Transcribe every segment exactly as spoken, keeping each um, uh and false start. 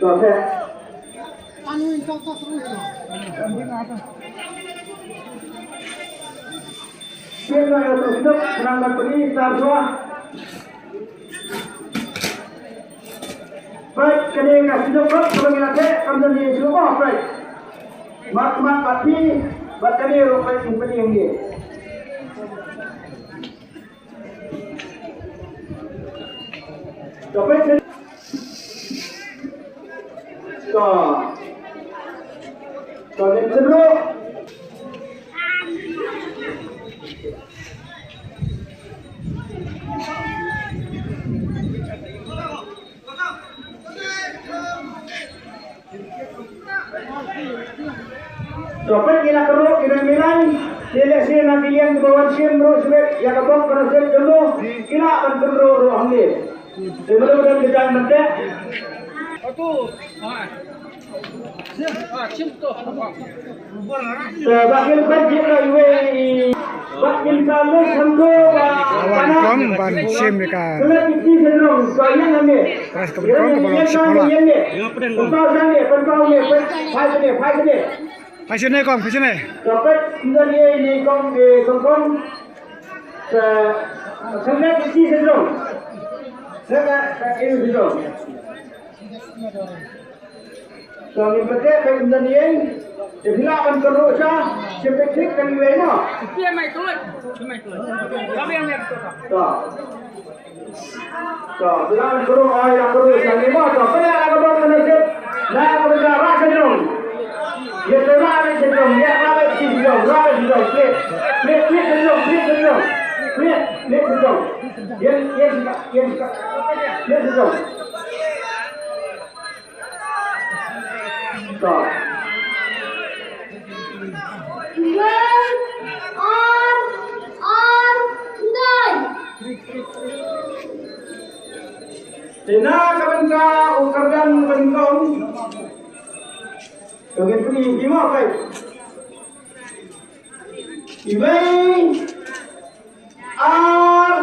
To, te. Sien na ya tu sdok, nang na peni, sar sua. Baik, kene ka sdok, kene ka te, kam dan ni sdok, baik. Mat, mat, mat, pi, mat, kene, rok, baik, peni, peni, peni. To peit sien. To. To ngin kynruh. To peit ngi la kynruh, ngi la milai. Te lehse na ki liang kiba wan shim ruh shibit ïa ka bok ka nusip jong u, ki lah ban kynruh ruh hangne. Te mano don ka jaiñ ban teh. Te ba kin peit ïa ka iwei. Ba kin sa leh sangko ba. Wan kong ban shim ïa ka. Kala ki ti sendrong ba ïa hangne. Pras ka pynpong ka ba long shipala. Pynpaw sane, pynpaw ne, phai sane, phai sane. Phai sane kong, phai sane. Dapat kita ni, ni kong, eh, kong, kong. Sa, sa na ki ti sendrong. Sa ka, ka ki sendrong. Sa ni pete ka kita ni. Te phi lah ban kynruh sha, sha phi thik kan iwei mo. Phi mai tuan, phi mai tuan. Kami yang lihat tu. Sa. To, bilang kuru, ai, la kuru, sa ni mo, to, pynlait la ka bok ka nusip. La ka bok ka rah sendrong. Ïa ka rah sendrong, ïa ka rah sendrong, rah sendrong, plit. Plit, plit sendrong, plit sendrong. Plit, plit sendrong. Ïa, ïa sika, ïa sika. Plit sendrong. To. Iwei, ar, ar, khyndai. Te na ka bynta u kyrdan banyngkong. To ngin pyni, pyni mo kai. Iwei. Ar.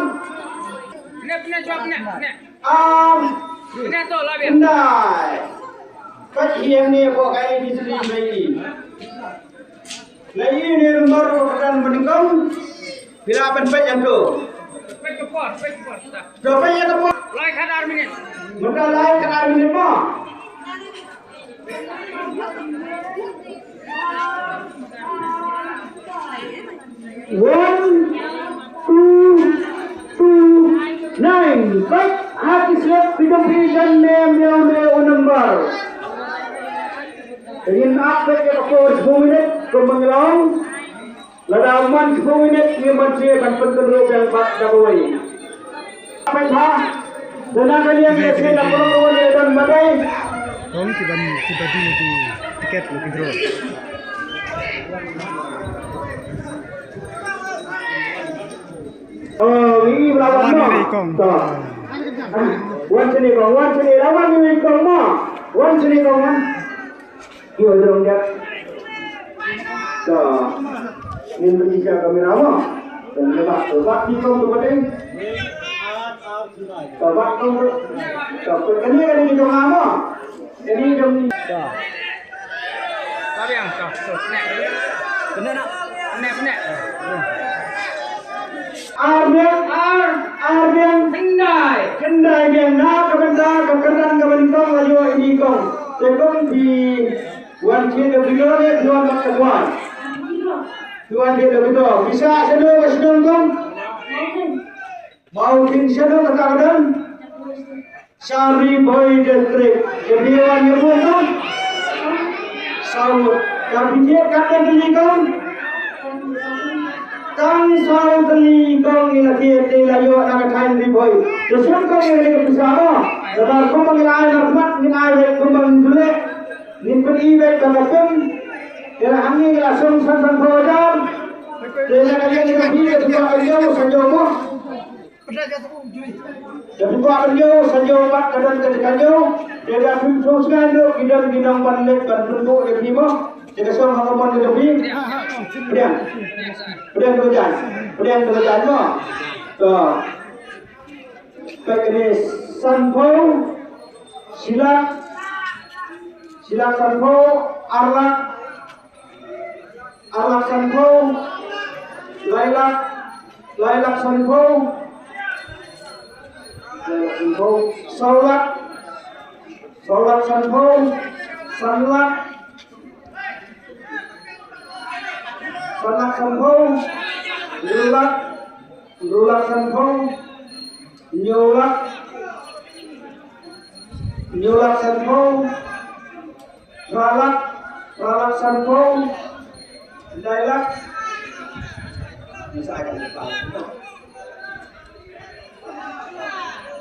Pyneh, pyneh, jawab, pyneh, pyneh. Ar. Pyneh tu, lah biar. Khyndai. Pat hiang ne ko kai di sini lagi. Lagi ne nomor ko kan banyngkong. Phi lah ban peit ïa tu. Peit ka por, peit ka por. Dah peit ïa ka por. Lai khatar minit. Mynta lai khatar minit mo. One, two, two, nine. Baik, ha ki slip phi don phi jan ne, ne, ne, u number. Ngin ap ïa ka por shiphew minit, kumba ngi la ong. Lada man shiphew minit, ngim ban sngewthuh ban pynkynruh biang pat da kawei. Peit ha, da na ka liang ïa sngewthuh da kawei ïa don batai. Kong ki ban, ki ban di, di tiket lo ki draw. Oh, ini lawan mo. Wan ni kong. To. Wan sini kong, wan sini lawan ni kong mo. Wan sini kong, wan. Yo, dong, ya. To. Ngin beri siap kamera mo. Dan lepas tu, buat ni kong tu penting. To, buat kong tu. To, kena, kena ni kong mo. Kena ni kong. To. Tabiang, to, to, pyneh. Pyneh, nak. Pyneh, pyneh. Ar biang, ar, ar biang. Khyndai. Khyndai biang na ka bynta ka kyrdan kaba nyngkong la ïoh ïa i kong. Te kong phi wan thied da phi ïoh ne phi wan bad ka kwai. Phi wan thied da phi ïoh. Phi sah shano ka shnong kong? Mawkhing shano kata ka don? Sha Ri Bhoi District. Ka phi wan ïa bun kong? Saw. Ka phi thied katno tylli kong? Tang saw tylli kong ngi la thied, ngi la ïoh na ka thaiñ Ri Bhoi. Te shim kong ïa kane ka pisa mo. Kata kumba ngi la ai na khmat ngi la ai beit kumba ngi ju leh. Ngin pyni beit ba ka pyn. Te la hangne ngi la shong san sanphew hajar. Te na ka liang ka phi ka pisa ka ïoh sa ïoh mo. Te phi kwah ban ïoh, sa ïoh bad ka don ka jaka ïoh. Te da phi sngewsih ïoh, ki don ki nong ban leit ban pynbud ïa phi mo. Te ka song ha ka mon ka jong phi. Pdiang. Pdiang ka jan. Pdiang ka jan mo. To. Peit kane sanphew. Shi lak. Shi lak sanphew, ar lak, ar lak sanphew, lai lak, lai lak sanphew, lai lak sanphew, saw lak, saw lak sanphew, san lak, san lak sanphew, hynriew lak, hynriew lak sanphew, hynñiew lak, hynñiew lak sanphew, phra lak, phra lak sanphew, lai lak.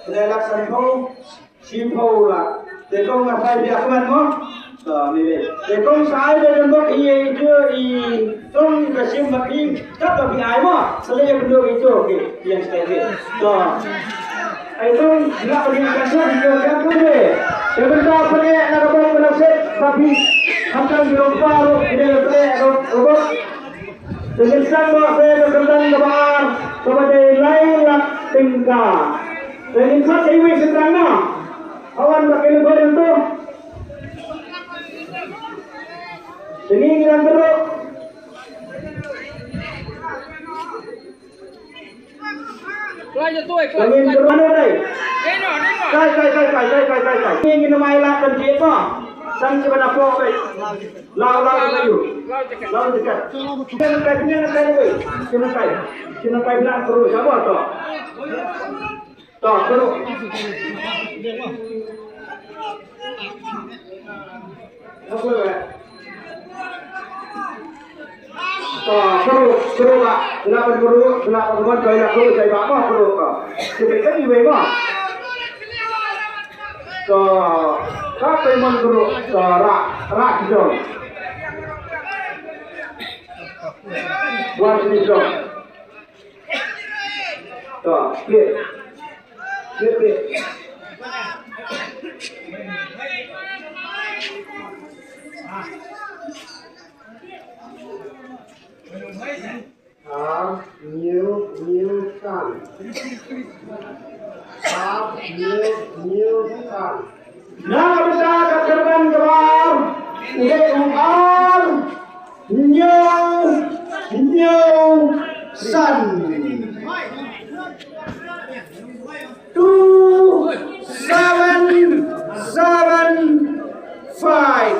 Lai lak sanphew, shiphew lak. Te kong nga phai biak man mo. To ni le. Te kong sa ai de dembok i i i tong ka shim ma ki. Tap ka pi ai mo. Sa le ya bendok i to ke. Yang sa ke. To. Ai tong la ka di ka so di ka ka de. Te benda pene na ka bok pene set tapi. Hamtang di rompa ro. Ide pene ro ro. Te ngin sdang noh te ka kyrdan kaba ar kaba dei lai lak tyngka. Te ngin khot iwei i sdang noh. Awan ba kin khot ïa uto. Te ngin nang tyrok. Kloi ïa tu, eh, kloi, kloi. Ngin tyrok ano dei. Dei noh, dei noh. Kai, kai, kai. Ngin, ngin mai lak kan jied noh. Sang kiba na pok dei. Lau, lau, lau, lau. Lau, lau, lau. Sien kai, sien kai, sien kai. Sien kai, sien kai, bilang terus. Siapa tu? Tu, terus. Apa, eh? Tu, terus, terus, Pak. Kenapa terus? Kenapa terus? Saya nak terus, saya nak terus, Pak. Kita kan iwei, Pak. To, ka pei mon guru, to, ra, ra ki jong. Wan ki jong. To, pit. Pit, pit. Ar, hynñiew, hynñiew, san. Ar, hynñiew, hynñiew, san. Na ka bynta ka kyrdan kaba ar, u dei u ar, hynñiew, hynñiew, san. Two, seven, seven, five.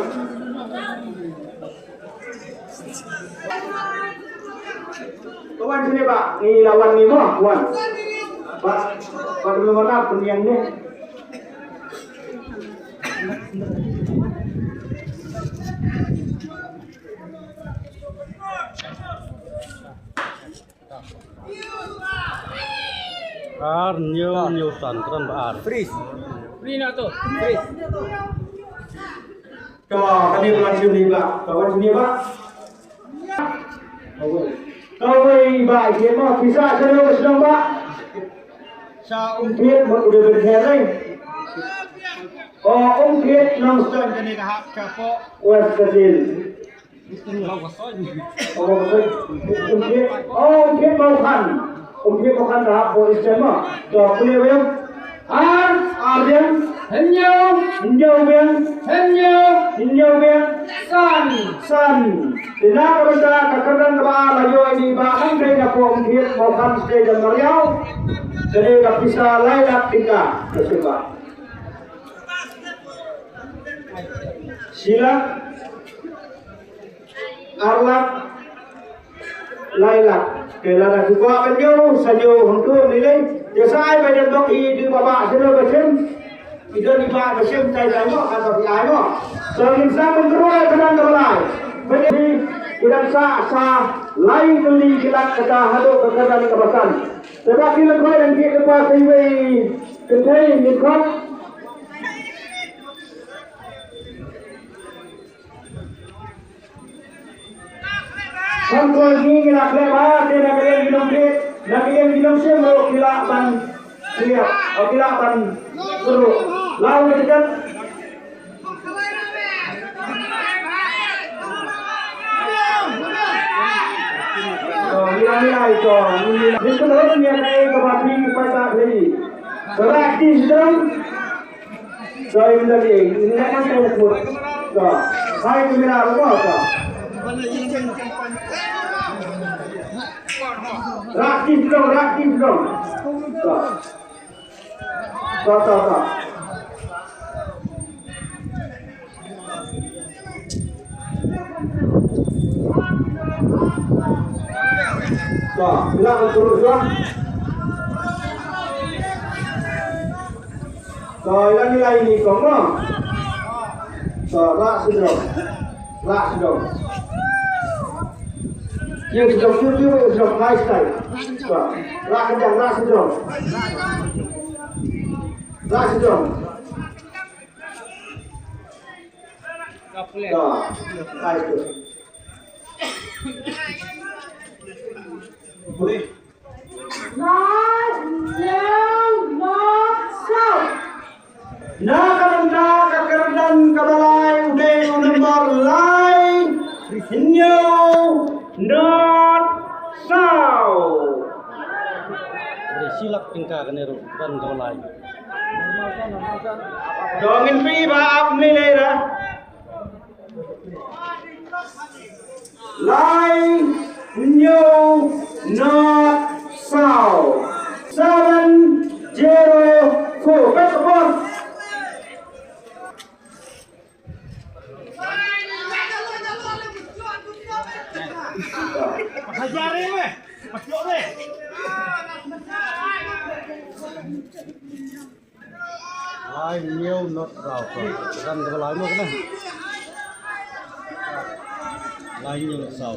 Wan sini, Pak. Ni lawan ni mo, wan. Pak, Pak dulu mana pun yang ni. Ar, hynñiew, hynñiew, san, kren ba ar. Freeze. Freeze na to. Freeze. Ka, kane ba la shim ni ba. Ka wan shim ni ba. Kawei ba, ïa ma, pisa sa lo shnong ba. Sa Umthied, mut u dei ban kher ai. O, Umthied Nongstoiñ, kane ka hap shapoh West Khasi Hills. Umthied, o, Umthied Mawkhan. Umthied Mawkhan ka hap Eastern mo. To, pule biang. Ar, ar biang. Hynñiew, hynñiew biang. Hynñiew, hynñiew biang. San, san. Te na ka bynta ka kyrdan kaba ar la ïoh ïa i Bah Nangtei na Umthied Mawkhan State jong Nongriaw. Kane ka pisa lai lak tyngka. Ka symbai. Shi lak. Ar lak, lai lak. Te lada ki kwah ban ñiew, sa ñiew hangto ni lei. Te sa ai ba ïadon bok i dei ba bah sha ba shim. I don i bah ba shim tai tai mo, kata phi ai mo. So ngin sa pynkroi ka dang kaba lai. Ba dei ki dang sa, sa lai tylli ki lak kata haduh ka kyrdan kaba san. Te ba ki lak kwah dang ki kpa sa iwei kynthei ngin khot. Kan ko ngi ngi la khleh ba te na ka liang ki nongkit, na ka liang ki nongshim ruh ki lah ban khleh, o ki lah ban kyrduh. Lah ka tiket. To, ngi la ngi la to, ngi la. Ni ko ro ni ka ka ba pi ki pa ta khleh. Ko ra ki sdang. Sorry, minta di, ini kan saya sebut. Hai kamera rupa ka. Rakti dong, rakti dong. Ka, ka, ka. Ka, bila ka turun ka. Ka, ila ni lai ni kong ma. Ka, rak sidrong. Rak sidrong. Yang sidrong, yang sidrong, nice time. Ka, rak kencang, rak sidrong. Rak sidrong. Ka, hai tu. Na ka bynta ka kyrdan kaba lai u dei u nombor lai hynñiew not saw. Re silak tyngka kane ruh kyrdan kaba lai. Dong in pi ba ap ni le ra. Lai hynñiew not saw. Seven zero four. Pet support. Lai hynñiew not saw. Kan ka lai mo kena. Lai hynñiew not saw.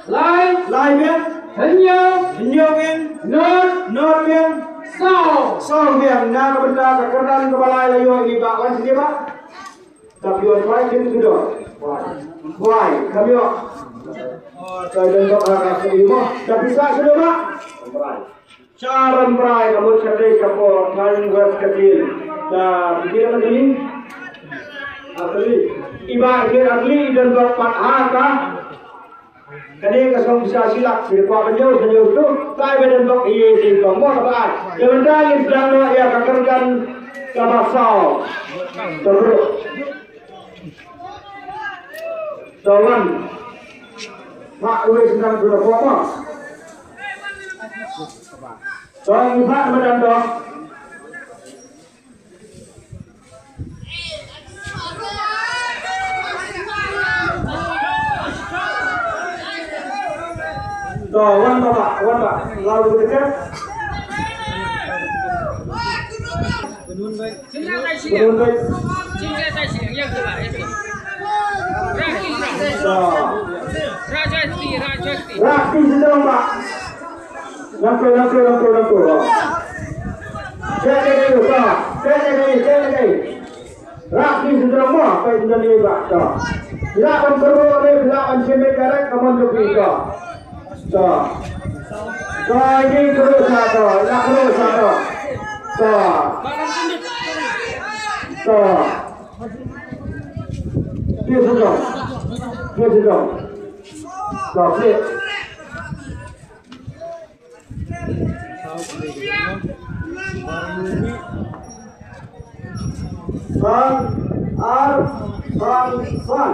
Lai, lai biang. Hynñiew, hynñiew biang. Not, not biang. Saw, saw biang. Na ka bynta ka kyrdan kaba lai la ïoh ïa i Bah, wan sini Bah. Tapi wan pai kin tu dah. Wai, kami wan. Oh, saya dah tak nak kasih rumah. Tapi saya sudah Bah. Sharon Brai ka mut ka dei ka por thaiñ West Kachin. Da bikin Atli. Atli. I Bah Kir Atli i don bok pat ha ka. Kane ka song pisa silak, sini kwa ka nyau, ka nyau tu. Tai ba don bok i, i, i, ka mo ka ba. Ïa benda ngi sdang noh ïa ka kyrdan kaba saw. Terus. Tawan. Pak Wis nang sudah koma. Tawan Pak Madan dong. Tawan Pak, tawan Pak. Lalu kita. Tawan Pak. Rakti, rakti. Rakti sedang, Pak. Nangkoi, nangkoi, nangkoi, nangkoi. Cek lagi, Pak. Cek lagi, cek lagi. Rakti sedang, Pak. Apa yang jadi, Pak? Bila kan perlu, bila kan sembek direct, kamu untuk kita. To. To, ini terus satu, nak terus satu. To. To. Dia sudah. Dia sudah. To, klik. San, ar, san, san.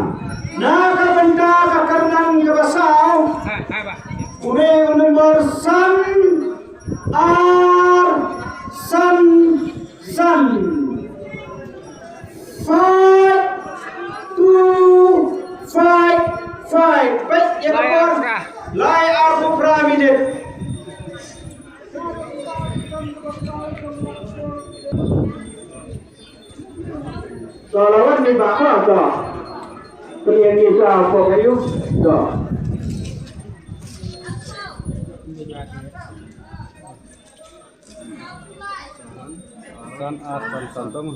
Na ka bynta ka kyrdan kaba saw. Une u nombor san, ar, san, san. Five, two, five, five. Peit ïa ka por. Lai arphew phra minit. To, lawan ni ba ma to. Pynïeng ni sa ko kayu. To. San, ar, san, san, tong.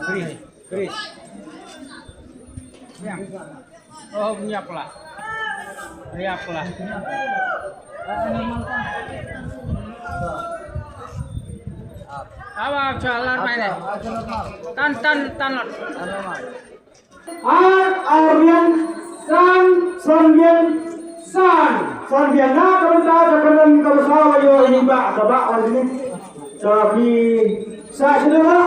Chris, Chris. Yang. Oh, nyiap lah. Nyiap lah. Awa, jalan main. Tan, tan, tan, lot. Ar, ar biang, san, san biang, san. San biang na ka bynta ka kyrdan kaba saw ïa i Bah, ka Bah wan sini. Sa phi, sa sini Bah.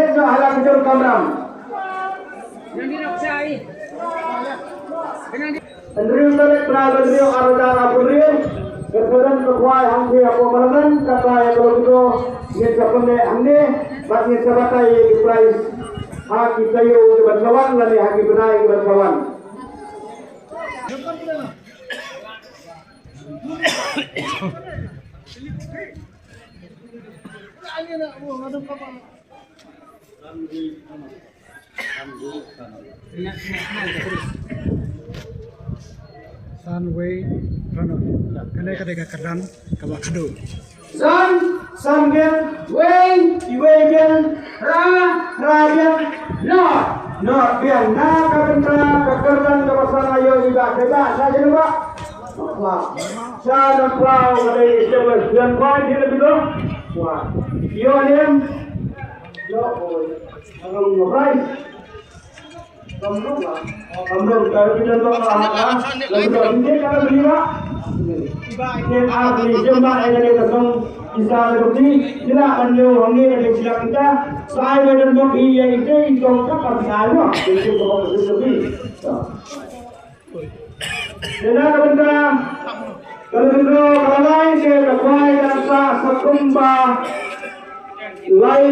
leit noh ha la ka jong ka kamram. Hynriew tarik bnai ba hynriew arhajar arphew hynriew, ka sdang ka khwai hangtei hapoh Malangan, kata ïa ka Lobito, ngin sa pynleh hangne bad ngin sa batai ïa ki prize ha ki taïew kiban sa wan lane ha ki bnai kiban sa wan. San wei ranok. Kane ka dei ka kyrdan kaba khadduh. San, san biang, wei, wei biang, hra, hra biang, nod, nod biang. Na ka bynta ka kyrdan kaba sa ïoh i Bah Deba, sa ïa i Bah. Sha nang pau ka dei Sebastian Pai, dia lebih dulu. Wah, ïoh nim. Ïoh, oi. Ngam ngerai. Kamrong lah. Kamrong, kalau kita buat lah, ha? Lalu kita bikin kalau beli lah. Kita asli jemaah yang ada dalam kisah seperti, sila kan yo, hangi ada sila kita. Saya dan bagi yang itu, itu kapal saya. Itu kapal seperti. Te na ka bynta ka Lobito ka la lai, te ka khwai ka la sah sa kumba lai